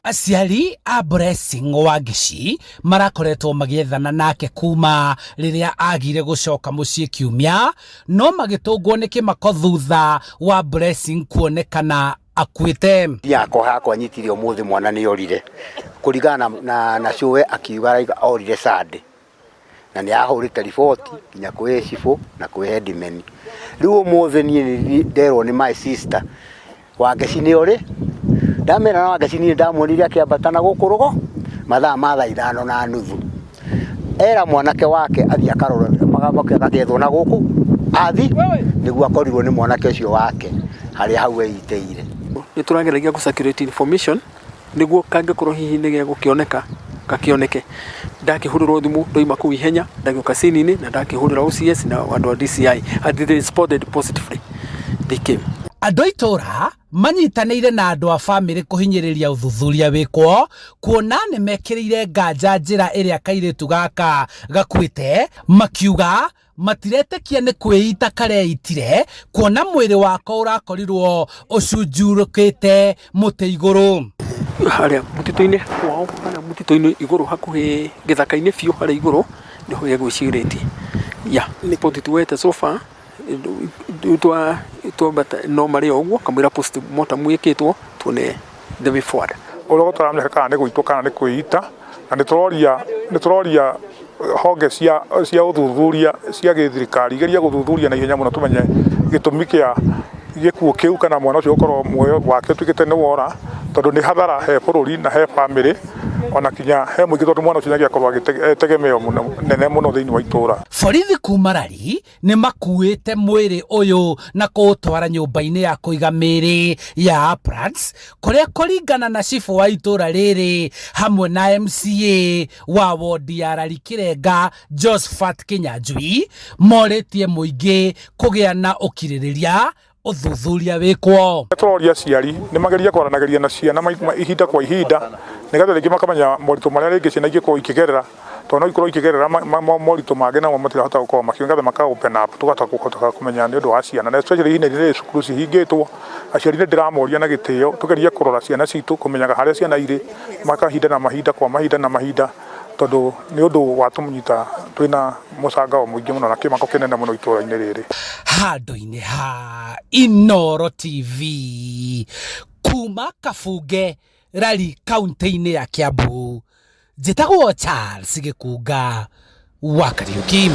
Aciari a Blessing Wangeci marakoretwo magĩethana nake kuma rĩrĩa agire gũcoka mũciĩ kiumia, no magĩtũngwo nĩ kĩmako thutha wa Blessing kuonekana akuĩte. Yakwa hakwa nyitire ũmũthĩ mwana nĩ orire kũringana na, na, na cũwe akiuga arauga orire Sunday na nĩ ahũrĩte riboti nginya kwĩ cibũ na kwĩ headman. Rĩu ũmũthĩ niĩ nĩ nderwo nĩ my sister Wangeci nĩ orĩ, ndamera na Wangeci niĩ ndamuonire akĩambata na gũkũ rũgo mathaa ma thaa 5:30. Era mwanake wake athiĩ akarore agagethwo na gũkũ athi nĩguo akorirwo nĩ mwanake ũcio wake harĩa hau eitĩire. Nĩ tũrageragia gũ circulate information nĩguo kangĩkorwo hihi nĩ gegũkĩoneka gakĩoneke. Ndakĩhũrĩrwo thimũ ndauma kũu ihenya ndagĩũka scene-inĩ na ndakĩhũrĩra OCS na andũ a DCI and they responded positively. They came. Andũ a itũũra manyitanĩire na andũ a famĩlĩ kũhinyĩrĩria ũthuthuria wĩkwo kuona nĩ mekĩrĩire nganja njĩra ĩrĩa kairĩtu gaka gakuĩte, makiuga matiretĩkia nĩ kwĩita kareitire kuona mwĩrĩ wako ũrakorirwo ũcunjurũkĩte mũtĩ igũrũ. Harĩa mũtitũ-inĩ kwao, harĩa mũtitũ-inĩ igũrũ hakuhĩ gĩthaka-inĩ biũ harĩa igũrũ nĩho egwĩcirĩtie. Yeah, riboti tuoete so far twambata no marĩ o ũguo kamũira post mortem ĩkĩtwo tuone the way forward. Ũrĩa gũtaramenyeka kana nĩ gũitwo kana nĩ kwĩita, na nĩ tũroria nĩ tũroria honge cia cia ũthuthuria cia gĩthirikari igerie gũthuthuria na ihenya mũno tũmenye gĩtũmi kĩa gĩkuũ kĩu kana mwana ũcio gũkorwo muoyo wake ũtuĩkĩte nĩ wora, tondũ nĩ hathara he bũrũri na he bamĩrĩ ona kinya he mũingĩ tondũ mwana ũcio nĩ angĩakorwo agĩtegemeo nene mũno thĩinĩ wa itũra. Borithi kuma Rari nĩ makuĩte mwĩrĩ ũyũ na kũũtwara nyũmba-inĩ ya kũiga mĩĩrĩ ya Uplands kũrĩa kũringana na cibũ wa itũra rĩrĩ hamwe na MCA wa wondi ya Rari Kĩrenga Josephat Kĩnyanjui morĩtie mũingĩ kũgĩa na ũkirĩrĩria ũthuthuria wĩkwo. Tũroria aciari nĩ magerie kwaranagĩria na ciana ihinda kwa ihinda nĩgetha rĩngĩ makamenya moritũ marĩa rĩngĩ ciana ingĩkorwo ikĩgerera, tondũ no ikorwo ikĩgerera moritũ mangĩ namo matirahota gũkorwo makiuga nĩgetha maka open up tũkahota kũhota kũmenya nĩ ũndũ wa ciana, na especially ihinda rĩrĩ cukuru cihingĩtwo, aciari nĩ ndĩramoria na gĩtĩo tũgerie kũrora ciana citũ, kũmenyaga harĩa ciana irĩ makahinda na mahinda kwa mahinda na mahinda, tondũ nĩ ũndũ watũnyita twĩna mũcangao mũingĩ mũno na kĩmako kĩnene mũno itũra-inĩ rĩrĩ. Handũ-inĩ ha Inooro TV kuma Kabunge Rari kaunti-inĩ ya Kiambu, njĩtagwo Charles Gĩkunga wa Kariũki.